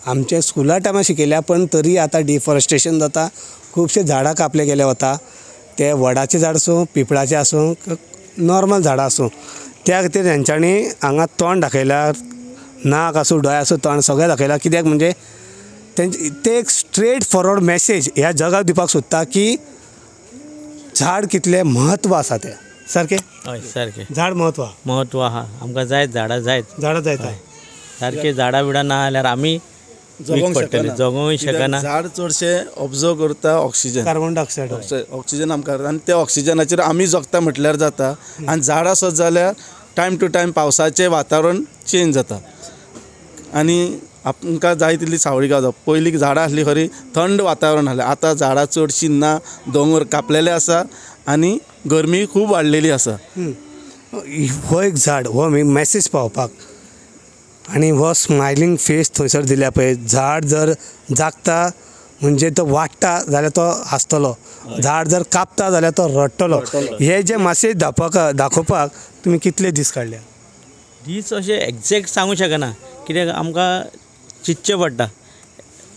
आमच्या स्कुला टायमार शिकयल्या, पण तरी आतां डिफॉरेस्टेशन जाता, खुबशे झाडां कापले गेले वता, ते वडाचें झाड आसूं, पिपळाचें आसूं, नॉर्मल झाडां आसूं. त्या खातीर तेंच्यांनी हांगा तोंड दाखयल्या, नाक आसूं, दोळे आसूं, तोंड सगळें दाखयलां. कित्याक म्हणजे तेंचे ते एक स्ट्रेट फॉरवर्ड मॅसेज ह्या जगाक दिवपाक सोदता की झाड कितलें म्हत्व आसा तें. सारकें? हय सारकें. झाड म्हत्व म्हत्व आहा, आमकां जायत झाडां, जायत झाडां जायत सारकें. झाडां बिडां ना जाल्यार आमी जगोंक पडटलें, जगोंक शकना. झाड चडशें ऑब्जर्व करता ऑक्सिजन, कार्बन डायऑक्सायड, ऑक्सिजन आमकां, आनी त्या ऑक्सिजनाचेर आमी जगता म्हटल्यार जाता. आनी झाडां आसत जाल्यार टायम टू टायम पावसाचें वातावरण चेंज जाता आनी आमकां जाय तितली सावळी गावता. पयलीं झाडां आसलीं खरी थंड वातावरण आसलें, आतां झाडां चडशीं ना, दोंगर कापलेले आसा आनी गरमी खूब वाडलेली आसा. हो एक झाड हो मॅसेज पावपाक आनी हो स्मायलींग फेस थंयसर दिल्या पळय, झाड जर जागता म्हणजे तो वाडटा जाल्यार तो हांसतलो, झाड जर कापता जाल्यार तो रडटलो. हे जे मॅसेज दाखोवपाक तुमी कितले दीस काडल्या? दीस अशें एग्जॅक्ट सांगूं शकना, कित्याक आमकां चिंतचें पडटा.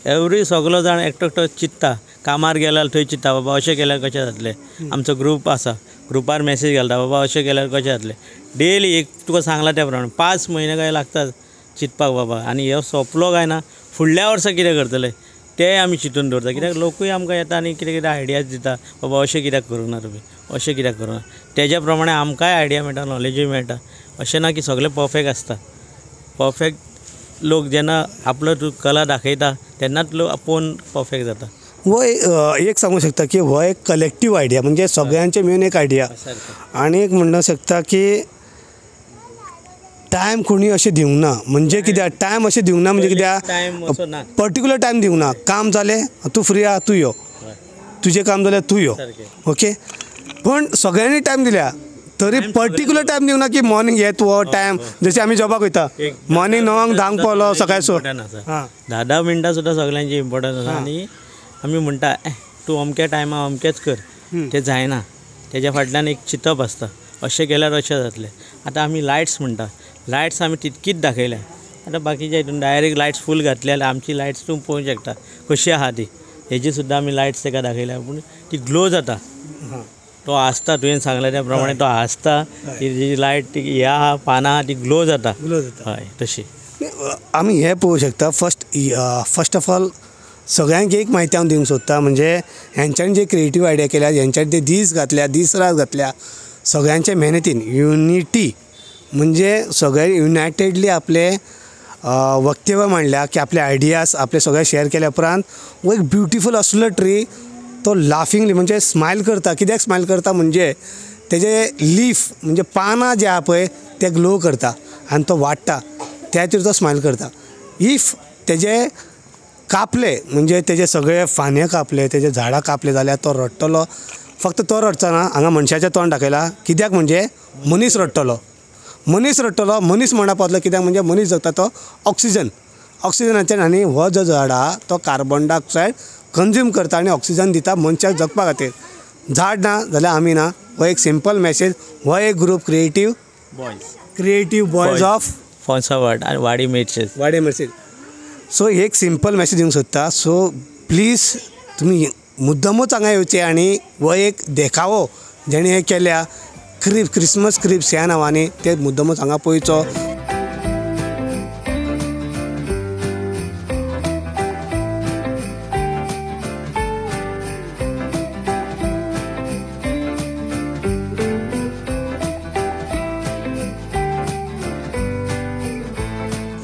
एवरी सगलो जाण एकटो एकटो चिंत्ता, कामार गेल्यार थंय चिंत्ता बाबा अशें केल्यार कशें जातलें. आमचो ग्रूप आसा, ग्रुपार मॅसेज घालता बाबा अशें केल्यार कशें जातलें. डेली एक तुका सांगलां त्या प्रमाणे 5 म्हयने काय लागता चिंतपाक बाबा, आनी हो सोंपलो काय ना फुडल्या वर्सा कितें करतले तें आमी चिंतून दवरता. कित्याक लोकूय आमकां येता आनी कितें कितें आयडियाज दिता बाबा अशें कित्याक करूंक ना तुमी, अशें कित्याक करूं ना. तेज्या प्रमाणे आमकांय आयडिया मेळटा, नॉलेजूय मेळटा. अशें ना की सगळें परफेक्ट आसता. परफेक्ट लोक जेन्ना आपलो तूं कला दाखयता तेन्नाच लोक आपोवन परफेक्ट जाता. हो एक सांगूंक शकता की हो एक कलेक्टीव आयडिया, म्हणजे सगळ्यांचे मेन एक आयडिया. आनी एक म्हणूंक शकता की टायम कोणी अशें दिवंक ना, म्हणजे कित्याक टायम अशें दिवंक ना म्हणजे कित्याक पर्टिक्युलर टायम दिवंक ना. काम जालें तूं फ्री आहा तूं यो, तुजें काम जाल्यार तूं यो, ओके. पूण सगळ्यांनी टायम दिल्या तरी पर्टिक्युलर टायम दिवंक ना की मॉर्निंग हे तूं हो टायम, जशें आमी जॉबाक वयता मॉर्निंग 9 10 पावलो सकाळीं 6, 10-10 मिनटां सुद्दां सगळ्यांची इम्पोर्टन्स आसा. आनी आमी म्हणटा तूं अमक्या टायमार अमकेंच कर, तें जायना. तेज्या फाटल्यान एक चिंतप आसता, अशें केल्यार अशें जातलें. आतां आमी लायट्स म्हणटा, लायट्स आमी तितकीच दाखयल्या. आतां बाकीच्या हितून डायरेक्ट लायट्स फूल घातल्या जाल्यार आमची लायट्स तूं पळोवंक शकता कशी आहा ती. हेजी सुद्दां आमी लायट्स ताका दाखयल्या, पूण ती ग्लो जाता. तो आसता, तुवें सांगलें त्या प्रमाणे तो आसता, ती लायट ती हे आहा पानां आहा ती ग्लो जाता. हय, तशी आमी हें पळोवंक शकता. फर्स्ट ऑफ ऑल सगळ्यांक एक म्हायती हांव दिवंक सोदता, म्हणजे हेंच्यांनी जे क्रिएटीव आयडिया केल्या, हेंच्यांनी जे दीस घातल्या, दीस रात घातल्या, सगळ्यांच्या मेहनतीन युनिटी म्हणजे सगळे युनायटेडली आपले वक्तव्य मांडल्या की आपले आयडियाज आपले सगळे शेअर केल्या उपरांत वो एक ब्युटिफूल असलो ट्री तो लाफिंगली म्हणजे स्मायल करता. कित्याक स्मायल करता म्हणजे तेजे लीफ म्हणजे पानां जे आहा पळय ते ग्लो करता आनी तो वाडटा, त्या खातीर तो स्मायल करता. If तेजे कापले म्हणजे तेजे सगळे फांदे कापले, तेजे झाडां कापले जाल्यार तो रडटलो. फक्त तो रडचो ना, हांगा मनशाचें तोंड दाखयलां कित्याक म्हणजे मनीस रडटलो, मनीस रडटलो, मनीस म्हणा पावतलो कित्याक म्हणजे मनीस जगता तो ऑक्सिजन, ऑक्सिजनाचेर, आनी हो जो झाड आहा तो कार्बन डायऑक्सायड कंज्यूम करता आनी ऑक्सिजन दिता मनशाक जगपा खातीर. झाड ना जाल्यार आमी ना. हो एक सिंपल मॅसेज, हो एक group creative creative boys of Fonsavat आनी वाडी मेर्शेज, वाडी मेर्शेज. सो एक सिंपल मॅसेज दिवंक सोदता. सो प्लीज तुमी मुद्दमूच हांगा येवचें आनी हो एक देखावो जेणे हें केल्या क्रिप क्रिसमस क्रिप्स ह्या नांवांनी ते मुद्दमूच हांगा पळोवचो.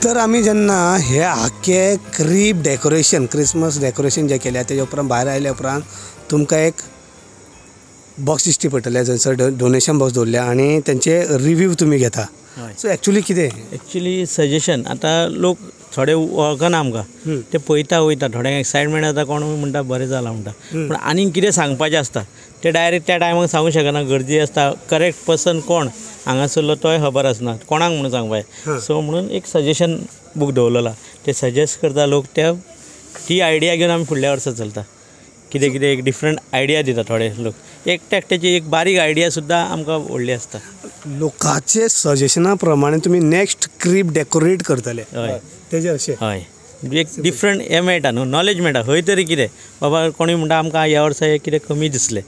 तर आमी जेन्ना हे आख्खे क्रीब डेकोरेशन क्रिसमस डेकोरेशन जें केल्या तेजे उपरांत भायर आयल्या उपरांत तुमकां एक बॉक्स दिश्टी पडटलें जंयसर डोनेशन बॉक्स दवरल्या आनी तेंचे रिव्यू तुमी घेता. सो एक्चुली कितें एक्चुली सजेशन आतां लोक थोडे वळखना आमकां, ते पळयता वयता, थोड्यांक एक्सायटमेंट जाता, कोण म्हणटा बरें जालां म्हणटा, पूण आनीक कितें सांगपाचें आसता ते डायरेक्ट त्या टायमाक सांगूंक शकना, गर्दी आसता, करेक्ट पर्सन कोण हांगासरलो तोय खबर आसना कोणाक म्हणून सांगपाचें. सो म्हणून एक सजेशन बूक दवरलेला, ते सजेस्ट करता लोक, त्या ती आयडिया घेवन आमी फुडल्या वर्सा चलता. कितें कितें एक डिफरंट आयडिया दिता थोडे लोक, एकट्या एकट्याची एक बारीक आयडिया सुद्दां आमकां व्हडली आसता. लोकांचे सजेशना प्रमाणे तुमी नेक्स्ट क्रीब डेकोरेट करतले. हय, तेजे अशें. हय, एक डिफरंट हें मेळटा न्हू, नॉलेज मेळटा खंय तरी कितें बाबा कोणूय म्हणटा आमकां ह्या वर्सा हें कितें कमी दिसलें,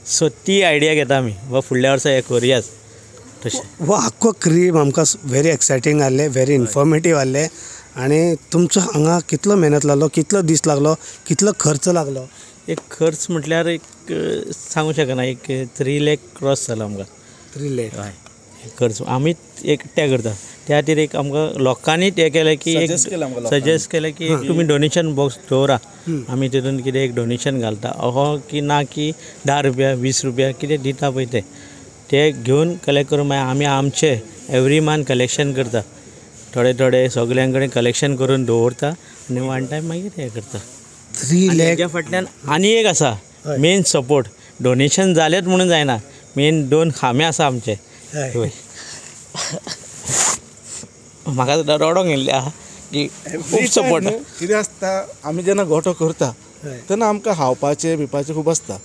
सो ती आयडिया घेता आमी बाबा फुडल्या वर्सा हें करुयाच. तशें हो आख्खो क्रीब आमकां व्हेरी एक्सायटींग आहलें, व्हेरी इन्फॉर्मेटीव आहलें. आनी तुमचो हांगा कितलो मेहनत लागलो, कितलो दीस लागलो, कितलो खर्च लागलो? एक खर्च म्हटल्यार एक सांगूंक शकना, एक 3 लाख क्रॉस जालो आमकां. 3 लाख? हय, खर्च आमीच एकट्या करता. त्या खातीर एक आमकां लोकांनीच हें केलें की एक सजेस्ट केलें की तुमी डोनेशन बॉक्स दवरा, आमी तितून कितें एक डोनेशन घालता, अहो की ना की 10 रुपया 20 रुपया कितें दिता पळय ते ते घेवन कलेक्ट करून मागीर आमी आमचे एवरी मंथ कलेक्शन करता, थोडे थोडे सगळ्यां कडेन कलेक्शन करून दवरता आनी वन टायम मागीर हें करता. 3 लाख हेज्या फाटल्यान आनी एक आसा मेन सपोर्ट, डोनेशन जालेंच म्हणून जायना, मेन 2 खांबे आसा आमचे. हय, म्हाका सुद्दां रडोंक येयल्लें आहा की खूब सपोर्ट. कितें आसता, आमी जेन्ना गोठो करता तेन्ना आमकां खावपाचें पिवपाचें खूब आसता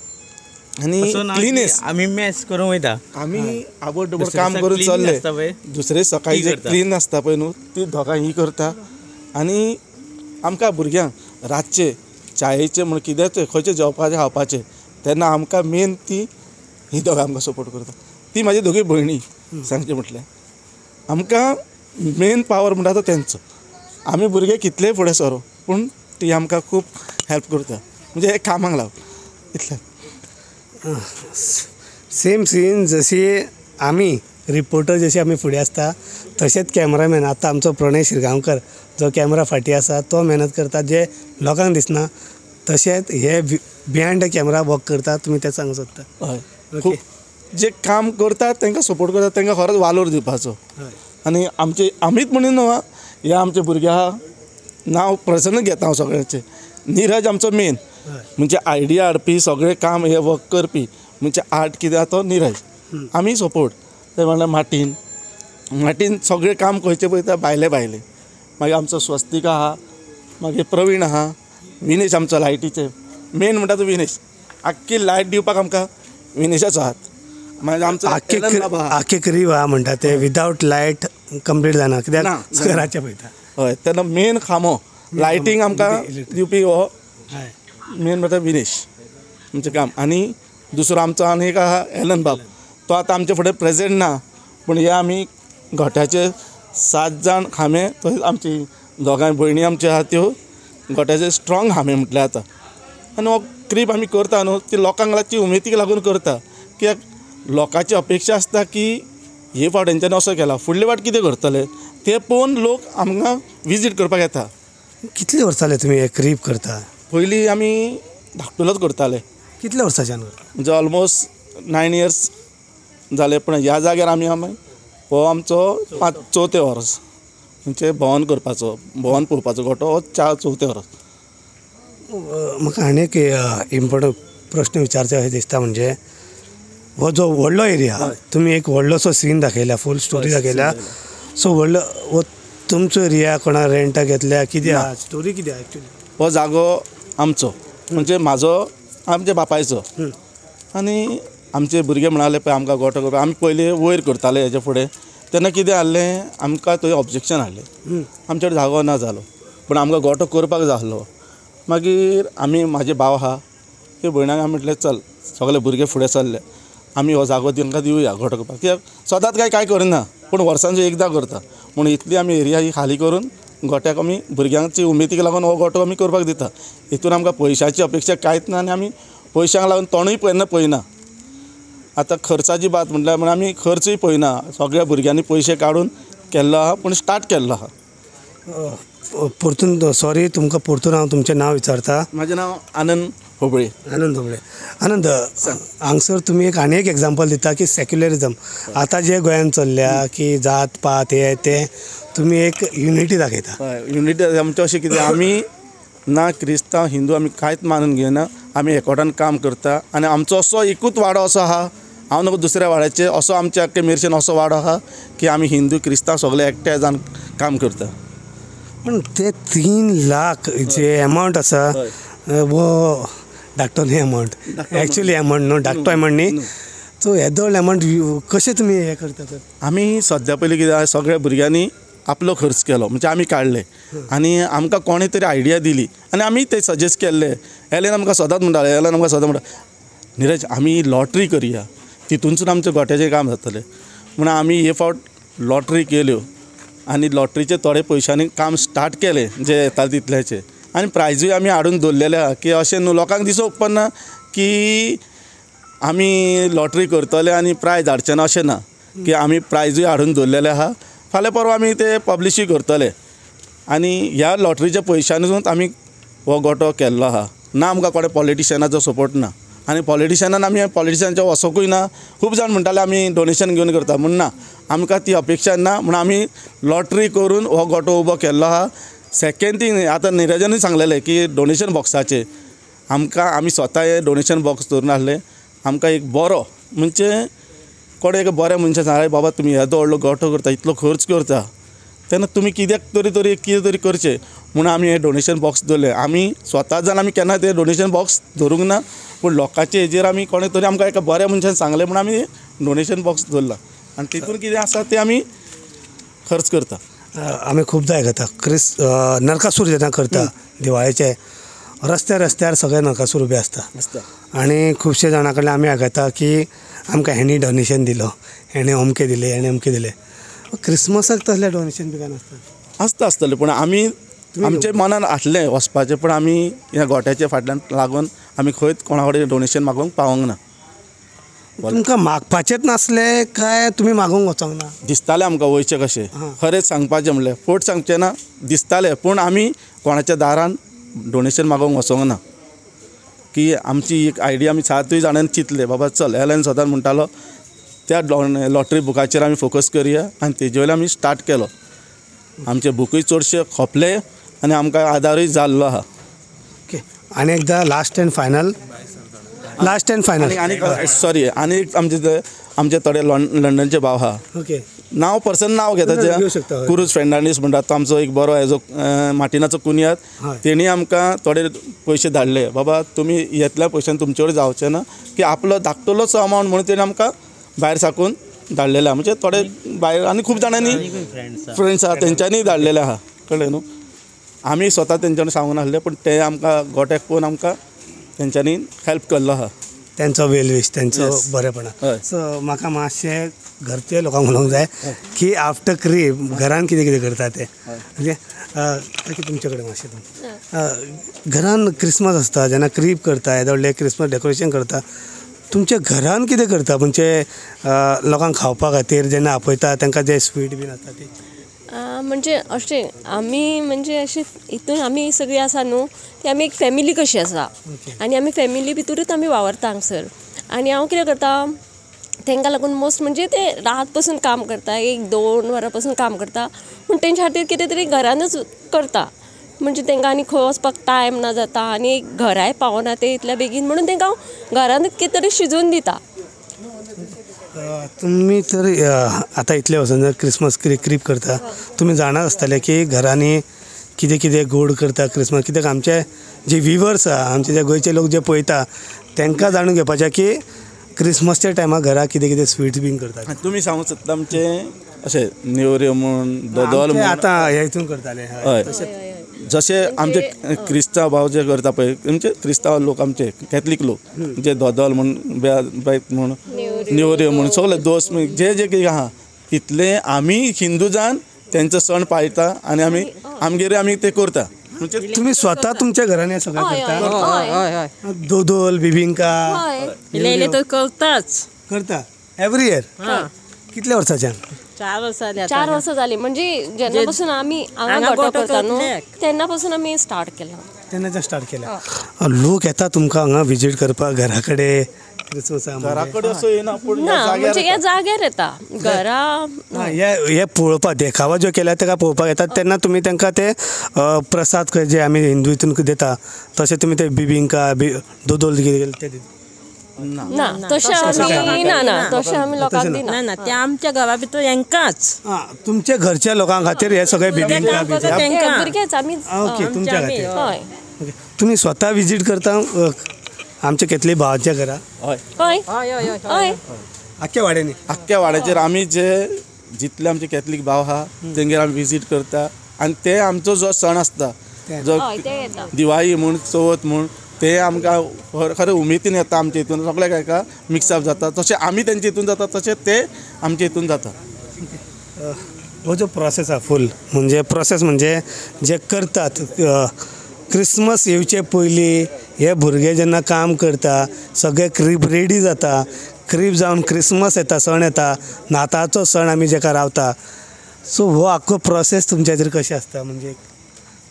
आनी क्लिनेस, आमी मॅस करूंक वयता, आमी आबड डबड काम करून चल्ले, दुसरे सकाळी जे क्लीन आसता पळय न्हू ती दोगां ही करता. आनी आमकां भुरग्यांक रातचे चायेचे म्हण कितेंच खंयचें जेवपाचें खावपाचें तेन्ना आमकां मेन ती ही दोगां आमकां सपोर्ट करता. ती म्हाजी दोगी भयणी सांगचें म्हटल्यार आमकां मेन पावर म्हणटा तो तेंचो. आमी भुरगे कितलेय फुडें सरो पूण ती आमकां खूब हेल्प करता, म्हणजे हे कामाक लागून इतलें. सेम सीन जशी आमी रिपोर्टर जशे आमी फुडें आसता तशेंच कॅमेरामॅन आतां आमचो प्रणय शिरगांवकर जो कॅमेरा फाटीं आसा तो मेहनत करता जे लोकांक दिसना तशेंच हे बिहायंड the camera work करता तुमी तें सांगूंक सोदता. हय, खूब जे काम करतात तांकां सपोर्ट करतात, तांकां खरोच वालोर दिवपाचो. आनी आमचे आमीच म्हणून न्हू, हे आमचे भुरगे आहा, नांव प्रसन्न घेता हांव सगळ्यांचें. निरज आमचो मेन म्हणजे आयडिया हाडपी, सगळें काम हे वर्क करपी, म्हणजे आर्ट कितें आहा तो निरज, आमी सपोर्ट. ते म्हणल्यार मार्टीन, मार्टीन सगळें काम खंयचें पळयता भायले भायले. मागीर आमचो स्वस्तिक आहा, मागीर प्रवीण आहा, विनेश आमचो लायटीचे मेन म्हणटा तो विनेश, आख्खी लायट दिवपाक आमकां विनेशाचो हात. मागीर आमचो आख्खे क्रीव आहा म्हणटा ते विदावट लायट कंप्लीट जायना, कित्याक घराचे पळयता. हय, तेन्ना मेन खांबो लायटींग आमकां दिवपी हो मेन म्हणटा विनेश आमचें काम. आनी दुसरो आमचो आनी एक आहा एलन बाब, तो आतां आमचे फुडें प्रेजेंट ना, पूण हे आमी गोठ्याचे 7 जाण खांबे, तशेंच आमची दोगांय भयणी आमच्यो आहा त्यो गोठ्याचे स्ट्रॉंग खांबे म्हटल्यार जाता. आनी हो क्रीब आमी करता न्हू ती लोकांक लागची उमेदीक लागून करता, कित्याक लोकांची अपेक्षा आसता की हे फावट हेंच्यांनी असो केला, फुडले फावट कितें करतले ते पळोवन लोक आमकां विजीट करपाक येता. कितले वर्सां जाले तुमी हे क्रीब करता? पयलीं आमी धाकटुलोच करताले. कितले वर्सांच्यान करता? म्हणजे ऑलमोस्ट 9 इयर्स जाले, पूण ह्या जाग्यार आमी आमी हो आमचो 4थें वर्स, म्हणजे भोंवन करपाचो, भोंवन पळोवपाचो गोठो हो 4थें वर्स. म्हाका आनी एक इम्पोर्टंट प्रश्न विचारचो अशें दिसता, म्हणजे हो जो व्हडलो एरिया तुमी एक व्हडलोसो सीन दाखयला, फूल स्टोरी दाखयल्या, सो व्हडलो हो तुमचो एरिया कोणा रेंटाक घेतल्या कितें आहा, स्टोरी कितें आहा एक्चुअली? हो जागो आमचो, म्हणजे म्हाजो, आमच्या बापायचो. आनी आमचे भुरगे म्हणाले पळय आमकां गोठो करपाक, आमी पयलीं वयर करताले हेजे फुडें, तेन्ना कितें जालें आमकां थंय ऑब्जेक्शन हाडलें, आमचे कडेन जागो ना जालो, पूण आमकां गोठो करपाक जाय आसलो. मागीर आमी म्हाजे भाव आहा ते भयणाक आमी म्हटलें चल सगळे भुरगे फुडें सरले, आमी हो जागो तांकां दिवया गोठो करपाक, कित्याक सदांच काय कांय करना पूण वर्सांचो एकदां करता, म्हूण इतली आमी एरिया ही खाली करून गोठ्याक आमी भुरग्यांची उमेदीक लागून हो गोठो आमी करपाक दिता. हितून आमकां पयशांची अपेक्षा कांयच ना आनी आमी पयशांक लागून तोंडूय केन्ना पळयना. आतां खर्चाची बात म्हटल्यार म्हण आमी खर्चूय पळयना, सगळ्या भुरग्यांनी पयशे काडून केल्लो आहा, पूण स्टार्ट केल्लो आहा. परतून सॉरी तुमकां परतून हांव तुमचें नांव विचारता. म्हाजें नांव आनंद होबळे. आनंद होबळे. आनंद, हांगसर तुमी एक आनी एक एग्जाम्पल दिता की सेक्युलरिजम आतां जे गोंयांत चल्ल्या की जात पात हे ते, तुमी एक युनिटी दाखयता. हय, युनिटी आमचें अशें कितें आमी ना क्रिस्तांव हिंदू आमी कांयच मानून घेयना, आमी एकवटान काम करता. आनी आमचो असो एकूच वाडो असो आहा, हांव न्हू दुसऱ्या वाड्याचे, असो आमच्या आख्खे मिरशेन असो वाडो आहा की आमी हिंदू क्रिस्तांव सगळे एकठांय जावन काम करता. पूण ते 3 लाख जे एमावंट आसा वो धाकटो न्ही एमावंट, एक्चुअली एमावंट न्हू, धाकटो एमावंट न्ही, सो येदो व्हडलो एमावंट कशें तुमी हें करता तर? आमी सद्या पयलीं कितें सगळ्या भुरग्यांनी आपलो खर्च केलो, म्हणजे आमी काडले आनी आमकां कोणें तरी आयडिया दिली आनी आमी ते सजेस्ट केल्ले. एलन आमकां सदांच म्हणटाले, एलन आमकां सदांच म्हणटा निरज आमी लॉटरी करया, तितूनसून आमचें गोठ्याचें काम जातलें म्हूण आमी हे फावट लॉटरी केल्यो आनी लॉटरीचे थोडे पयशांनी काम स्टार्ट केलें जे येताले तितल्याचे. आनी प्रायजूय आमी हाडून दवरलेले आहा की अशें न्हू लोकांक दिसूंक पडना की आमी लॉटरी करतले आनी प्रायज हाडचे ना, अशें ना की आमी प्रायजूय हाडून दवरलेले आहा, फाल्यां परवां आमी ते पब्लिशूय करतले. आनी ह्या लॉटरीच्या पयशांनीच आमी हो गोठो केल्लो आहा. ना आमकां कोणें पॉलिटिशनाचो सपोर्ट ना, आनी पॉलिटिशनान आमी पॉलिटिशनाच्या वचोंकूय ना. खूब जाण म्हणटाले आमी डोनेशन घेवन करता म्हूण, ना आमकां ती अपेक्षा ना, म्हूण आमी लॉटरी करून हो गोठो उबो केल्लो आहा. सेकेंड थींग, आतां निरजानूय सांगलेलें की डोनेशन बॉक्साचें आमकां आमी स्वता हें डोनेशन बॉक्स दवरून आसलें. आमकां एक बरो म्हणजे कोणें एक बऱ्या मनशान सांगलें बाबा तुमी येदो व्हडलो गोठो करता, इतलो खर्च करता, तेन्ना तुमी कित्याक तरी तरी कितें तरी करचें म्हूण आमी हें डोनेशन बॉक्स दवरलें. आमी स्वता जावन आमी केन्ना तें डोनेशन बॉक्स दवरूंक ना, पूण लोकांचे हेजेर आमी कोणें तरी आमकां एका बऱ्या मनशान सांगलें म्हूण आमी डोनेशन बॉक्स दवरलां आनी तितून कितें आसा तें आमी खर्च करता. आमी खुबदां आयकता नरकासूर जेन्ना करता दिवाळेचे, रस्त्यार रस्त्यार सगळे नरकासूर उबे आसता आनी खुबशे जाणां कडल्यान आमी आयकता की आमकां हेणी डोनेशन दिलो, हेणें अमकें दिलें, हेणें अमकें दिलें. क्रिसमसाक तसलें डोनेशन बी काय नासता? आसता आसतलें, पूण आमी आमचे मनान आसलें वचपाचें, पूण आमी ह्या गोठ्याच्या फाटल्यान लागून आमी खंयच कोणा कडेन डोनेशन मागूंक पावोंक ना. तुमकां मागपाचेच नासले काय तुमी मागूंक वचोंक ना? दिसतालें आमकां वयचें कशें, खरेंच सांगपाचें म्हणल्यार फट सांगचें ना, दिसतालें, पूण आमी कोणाच्या दारान डोनेशन मागोवंक वचोंक ना. की आमची एक आयडिया आमी सातूय जाणांनी चिंतलें, बाबा चल एलन सदांच म्हणटालो त्या लॉटरी बुकाचेर आमी फोकस करया आनी तेजे वयल्यान आमी स्टार्ट केलो. आमचे बुकूय चडशे खोपले आनी आमकां आदारूय जाल्लो आहा. ओके, आनी एकदां last and final, last and final. आनी सॉरी, आनी एक आमचे थोडे लंडनचे भाव आहा, ओके, नांव पर्सन नांव घेता ते कुरूज फेर्नांडीस म्हणटा तो आमचो एक बरो हेजो मार्टिनाचो कुनियाद, तेणी आमकां थोडे पयशे धाडले, बाबा तुमी येतल्या पयशान तुमचे कडेन जावचें ना, की आपलो धाकटुलोसो अमावंट म्हणून तेणी आमकां भायर साकून धाडलेले आहा. म्हणजे थोडे भायर आनी खूब जाणांनी फ्रेंड्स आहा तेंच्यांनी धाडलेले आहा, कळ्ळें न्हू. आमी स्वता तेंच्यांनी सांगून आसले, पूण ते आमकां गोट्याक पळोवन आमकां तेंच्यांनी हेल्प केल्लो आहा, तेंचो वेलवीश, तेंचो बरेपणा. सो म्हाका मातशें घरचे लोकांक उलोवंक जाय की आफ्टर क्रीब घरान कितें कितें करता तें. ओके, तुमचे कडेन मातशें घरान क्रिसमस आसता जेन्ना क्रीब करता, येदो व्हडलें क्रिसमस डेकोरेशन करता, तुमच्या घरान कितें करता म्हणजे लोकांक खावपा खातीर जेन्ना आपयता तांकां जे स्वीट बीन आसता ती? म्हणजे अशें आमी म्हणजे अशें हितून आमी सगळीं आसा न्हू, ती आमी एक फॅमिली कशी आसा आनी आमी फॅमिली भितरूच आमी वावरता हांगसर. आनी हांव कितें करता तांकां लागून मोस्ट म्हणजे ते रात पसून काम करता, 1-2 वरां पसून काम करता, पूण तेंच्या खातीर कितें तरी घरानूच करता. म्हणजे तांकां आनी खंय वचपाक टायम ना जाता आनी घराय पावना ते इतल्या बेगीन, म्हणून तांकां हांव घरानूच कितें तरी शिजोवन दिता. तुमी तर आतां इतले वर्सां क्रिसमस क्रीब करता, तुमी जाणा आसतले की घरांनी कितें कितें गोड करता क्रिसमस, कित्याक आमचे जे विवर्स आहा, आमचे जे गोंयचे लोक जे पळयता तांकां जाणून घेवपाचें की क्रिसमसच्या टायमार घरा कितें कितें स्वीट्स बीन करतात. तुमी सांगूंक सोदता आमचे अशें नेवऱ्यो म्हूण, दोदोल म्हूण आतां हे हितून करताले, हय, जशे आमचे क्रिस्तांव भाव जे करता पळय, म्हणजे क्रिस्तांव लोक आमचे कॅथलीक लोक जे दोदोल म्हूण, बेत म्हूण, नेवऱ्यो म्हूण, सगळे दोस जे जे कितें आहा तितले आमी हिंदू जावन तेंचो सण पाळटा आनी आमी आमगेर आमी ते करता. म्हणजे तुम्ही स्वता तुमच्या घरांनी सगळें करता? दोदोल, बिबिंका इल्ले तर करताच करता एवरी इयर? कितल्या वर्साच्यान? 4 वर्सां जालीं. 4 वर्सां जालीं, म्हणजे जेन्ना पासून आमी हांगा गोटो करता न्हू तेन्ना पासून आमी स्टार्ट केलां. तेन्नाच्यान स्टार्ट केलां. लोक येता तुमकां हांगा विजीट करपाक घरा कडेन क्रिसमसाक? घरा कडेन असो येना, पूण म्हणजे ह्या जाग्यार येता घरा, हे पळोवपाक देखावा जो केला ताका पळोवपाक येता तेन्ना तुमी तांकां ते प्रसाद जे आमी हिंदू हितून दिता तशें तुमी ते बिबिंका दोदोल कितें ते दिता? ना, तशें आमी ना, ना तशें आमी लोकांक दिना. ना, ते आमच्या घरा भितर हेंकाच, तुमच्या घरच्या लोकां खातीर हे सगळे बिबिंका भुरगेच आमी. ओके, तुमच्या खातीर. हय, तुमी स्वता विजीट करता आमच्या केतली भावाच्या घरा? हय हय हय, आख्ख्या वाड्यांनी, आख्ख्या वाड्याचेर आमी जे जितले आमचे कॅथलीक भाव आहा तेंगेर आमी विजीट करता आनी ते आमचो जो सण आसता, जो दिवाळी म्हूण, चवथ म्हूण, ते आमकां खरें उमेदीन येता आमच्या हितून, सगळे एका मिक्सअप जाता, तशें आमी तेंच्या हितून जाता तशें ते आमच्या हितून जाता. हो जो प्रोसेस आहा फूल, म्हणजे प्रोसेस म्हणजे जे करतात क्रिसमस येवचे पयलीं हे भुरगे जेन्ना काम करता सगळे क्रीब रेडी जाता, क्रीब जावन क्रिसमस येता, सण येता, नाताळचो सण आमी जेका रावता, सो हो आख्खो प्रोसेस तुमच्या खातीर कशें आसता? म्हणजे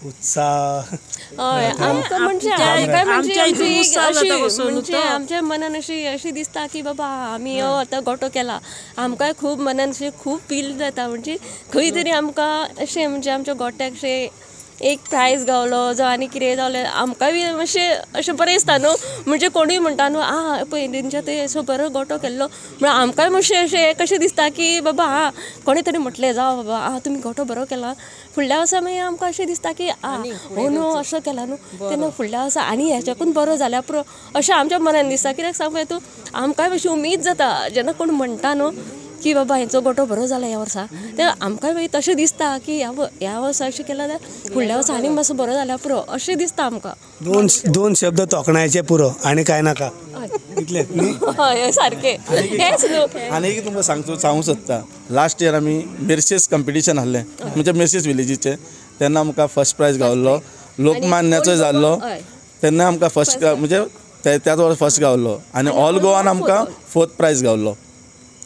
उत्साह? हय, आमकां म्हणजे म्हणजे आमच्या मनान अशी अशी दिसता की बाबा आमी हो आतां गोटो केला, आमकांय खूब मनान अशें खूब फील जाता, म्हणजे खंय तरी आमकां अशें म्हणजे आमच्या गोट्याक अशें एक प्रायज गावलो जावं आनी कितें जालें आमकांय बी मातशें अशें बरें दिसता न्हू, म्हणजे कोणूय म्हणटा न्हू आं पळय तेंच्या थंय असो बरो गोटो केल्लो म्हणून आमकांय मातशें अशें कशें दिसता की बाबा आं कोणें तरी म्हटलें जावं बाबा आं तुमी गोटो बरो केला, फुडल्या वर्सा मागीर आमकां अशें दिसता की आं हो न्हू असो केला न्हू तेन्ना फुडल्या वर्सा आनी हेच्याकून बरो जाल्यार पुरो अशें आमच्या मनान दिसता. कित्याक सांगू तूं आमकांय मातशी उमेद जाता जेन्ना कोण म्हणटा न्हू की बाबा हेंचो गोटो बरो जाला ह्या वर्सा, ते आमकांय मागीर तशें दिसता की ह्या वर्सा अशें केलां जाल्यार फुडल्या वर्सा आनी मातसो बरो जाल्यार पुरो अशें दिसता आमकां. दोन शब्द तोखणायचे पुरो आनी कांय नाका, इतलेंच न्ही? हय हय, सारकें हेंच न्हू. आनी एक तुमकां सांगूंक सोदता, लास्ट इयर आमी मिर्सेस कंपिटिशन आहलें, म्हणजे मिर्सेस विलेजीचें, तेन्ना आमकां फर्स्ट प्रायज गावल्लो, लोकमान्याचो जाल्लो, तेन्ना आमकां फर्स्ट म्हणजे त्याच वर्सा फर्स्ट गावल्लो आनी ऑल गोवान आमकां फोर्थ प्रायज गावल्लो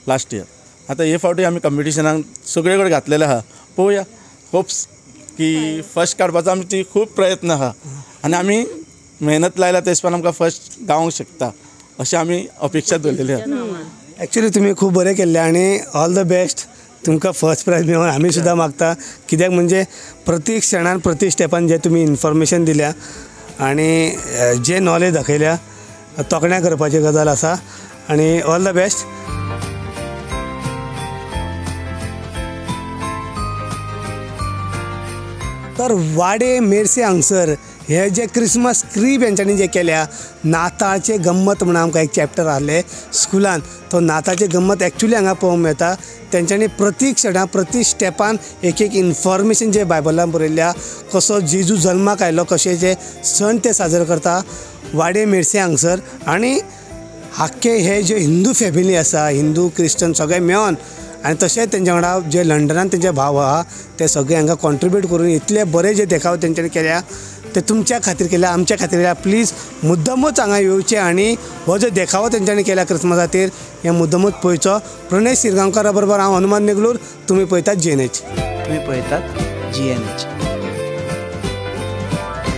लास्ट इयर. आतां हे फावटी आमी कंपिटिशनाक सगळे कडेन घातलेले आहा, पळोवया होप्स की फर्स्ट काडपाचो आमची खूब प्रयत्न आहा आनी आमी मेहनत लायल्या ते हिशोबान आमकां फर्स्ट गावंक शकता अशें आमी अपेक्षा दवरलेली आहा. एक्चुली तुमी खूब बरें केल्लें आनी ऑल the best, तुमकां फर्स्ट प्रायज मेळोन आमी सुद्दां मागता, कित्याक म्हणजे प्रति क्षणान प्रति स्टेपान जे तुमी इन्फॉर्मेशन दिल्या आनी जे नॉलेज दाखयल्या तोखणाय करपाची गजाल आसा आनी ऑल the best. तर वाडे मेर्से हांगसर हे जे क्रिसमस क्रीब हेंच्यांनी जे केल्या नाताळचे गम्मत म्हणून आमकां एक चॅप्टर आहले स्कुलान, तो नाताळचे गम्मत एक्चुली हांगा पळोवंक मेळटा. तेंच्यांनी प्रति क्षणा प्रति स्टेपान एक एक इन्फॉर्मेशन जे बायबलान बरयल्ल्या कसो जेजू जल्माक आयलो कशे जे सण ते साजरे करता वाडे मेर्से हांगसर. आनी आख्खे हे जे हिंदू फॅमिली आसा हिंदू क्रिश्चन सगळे मेळोन आनी तशेंच तेंच्या वांगडा जे लंडनान तेंचे भाव आहा ते सगळे हांगा कॉन्ट्रिब्यूट करून इतले बरे जे देखाव तेंच्यांनी केल्या ते तुमच्या खातीर केल्या आमच्या खातीर केल्या. प्लीज मुद्दमूच हांगा येवचे आनी हो जो देखावो तेंच्यांनी केला क्रिसमसा खातीर हे मुद्दमूच पळोवचो. प्रणय शिरगांवकारा बरोबर हांव हनुमान नेगलूर, तुमी पळयतात GNH. तुमी पळयतात GNH.